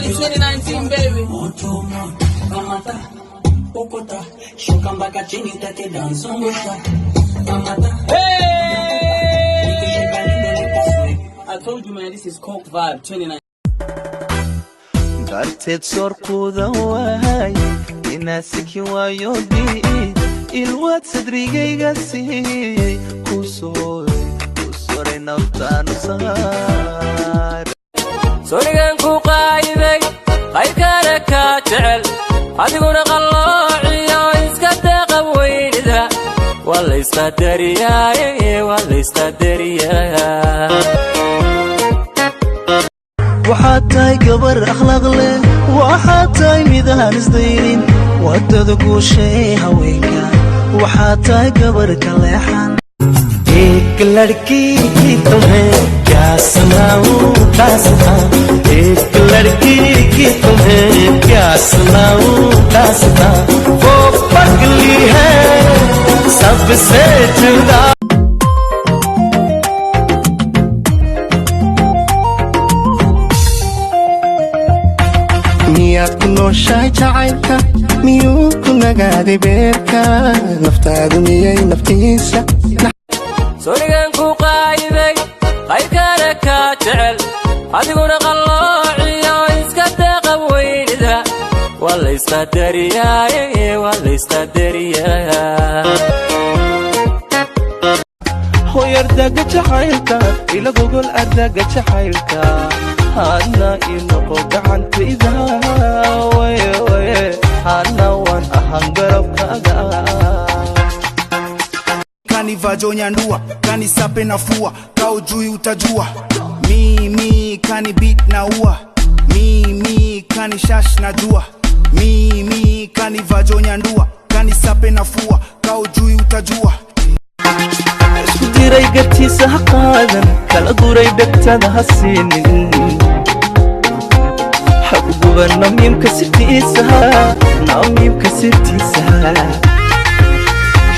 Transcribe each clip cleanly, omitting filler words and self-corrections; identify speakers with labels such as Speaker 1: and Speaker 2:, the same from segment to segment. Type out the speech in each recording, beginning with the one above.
Speaker 1: Only 2019, baby.
Speaker 2: Moto moto, kamata, okota, shuka mpaka chini take dance, zungusha, kamata.
Speaker 1: Hey!
Speaker 2: Nikishika nyundo nipasue.
Speaker 1: I told you, man, this is Coke Vibe 2019.
Speaker 3: Darteed soorkuuda waay inaasiki waayo dhiid ilwaad sadrigayga siiyey ku soray naftaanu saar.
Speaker 4: Sonigan ku qaybay qaybkana kaa jecel, adiguna qalloociyo iska deeqa weynida. Waa laysqadariyaaye, waa laysqadariyaa.
Speaker 3: Waxaad tahay gabar akhlaaq leh, waxaad tahay midaan isdaynin waddada guushay haweenka, waxaad tahay gabar ka leexan.
Speaker 5: एक लड़की की तुम्हें क्या सुनाऊं दास्तां, एक लड़की की तुम्हें क्या सुनाऊं दास्तां, वो पगली है सबसे जुदा।
Speaker 6: Miyaad ku nooshahay jacaylka? Miyuu ku nagaaday beerka? Naftaadu miyay naftiisa?
Speaker 4: Sonigan ku qaybay qaybkana kaa jecel, adiguna qalloociyo iska deeqa weynida. Waa laysqadariyaaye, waa laysqadariyaa.
Speaker 3: Hoy, ardaga jacaylka ila gogol, ardaga jacaylka hadna ii noqo gacantayda, waye waye hadna waan ahaan garabkaaga.
Speaker 7: Kanivajo nyandua, kanisape nafua, kaujui utajua. Mimi kani beat na ua, mimi kani shash najua, mimi kani vajo nyandua, kani sape nafua, kaujui utajua.
Speaker 3: Isku diray gartiisa ha qaadan, kala guray dhegtada ha siinin, ha u guban namiimka sirtiisa, namiimka sirtiisa,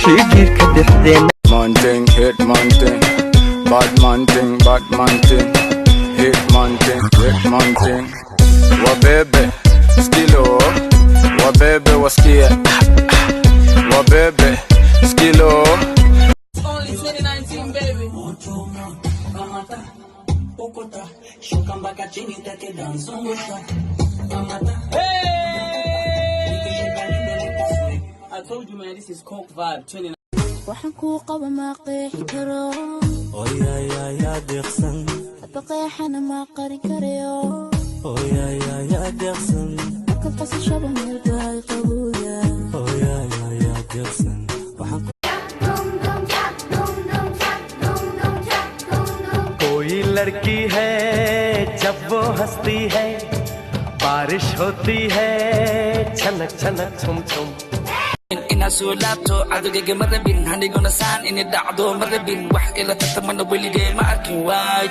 Speaker 3: xidhiirka dhexdeena.
Speaker 8: Man thing, hit man thing, bad man thing, bad man thing, hit man thing, hit man thing. Wabebe, skilo, wabebe wasikie, wabebe, skilo.
Speaker 1: Only 2019, baby.
Speaker 2: Moto moto, kamata, okota, shuka mpaka chini take dance, zungusha, kamata.
Speaker 1: Hey!
Speaker 2: Nikishika nyundo nipasue.
Speaker 1: I told you, man, this is Coke Vibe 2019.
Speaker 9: Waxaan kuu qaba ma qeexi karo, hadba qeexana ma qarin karayo. Markaad qasashaba meel baa i qabowda.
Speaker 5: कोई लड़की है, जब वो हंसती है बारिश होती है, छनक छनक छुम छुम।
Speaker 10: Inaan soo laabto cadowgayga ma rabin, aniguna saan inay dhacdo ma rabin, wax ila tartamana weligay ma arkin. Waay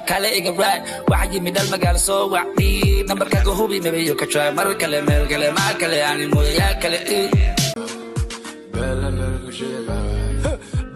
Speaker 10: kale iga raad, waxa yimid dhal magaalo soo wacdi, nambarkaaga hubi, maybe you can try mar kale, meel kale, ma kale ani mooyaa kale.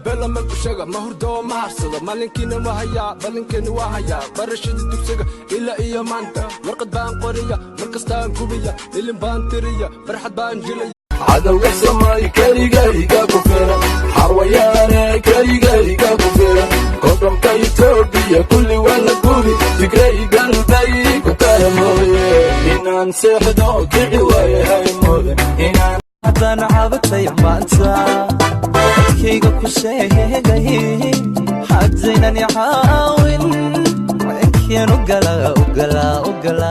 Speaker 8: Bela melku sheega, ma hurdo, ma harsado, maalinkiina waa hayaa, balinkeeni waa hayaa, barashada dugsiga ilaa iyo maanta warqad baan qoriya, mar kastaan gubiya, ilin baan tiriya, farxad baan jilaya.
Speaker 11: Cadowga samay keligayga ku filan, xarwayaane keligayga ku filan, kodhanka Itoobiya kulli waa la gubi, Tigray galbay ku kala mooye, inaan seexdo kici waaye haymoodan inaan
Speaker 3: Haddaan cabatay maanta codkayga ku sheegay, haddaynan i caawin inkeenu gala ugala ugala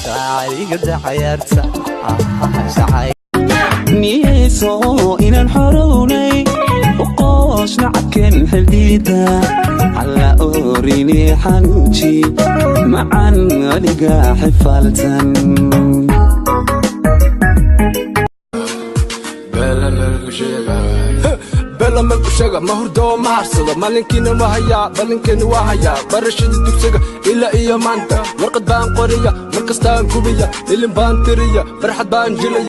Speaker 3: jacaygada cayaarta.
Speaker 12: Niyeyso inaan xorownay, uqoosh nacabkeen xildiida halla orini xanuuji macan aliga xifaaltan.
Speaker 8: Bela melku sheega, ma hurdo, ma harsado, maalinkiina waa hayaa, balinkeeni waa hayaa, barashada dugsiga ilaa iyo maanta warqad baan qoriya, mar kastaan gubiya, ilin baan tiriya, farxad baan jilaya.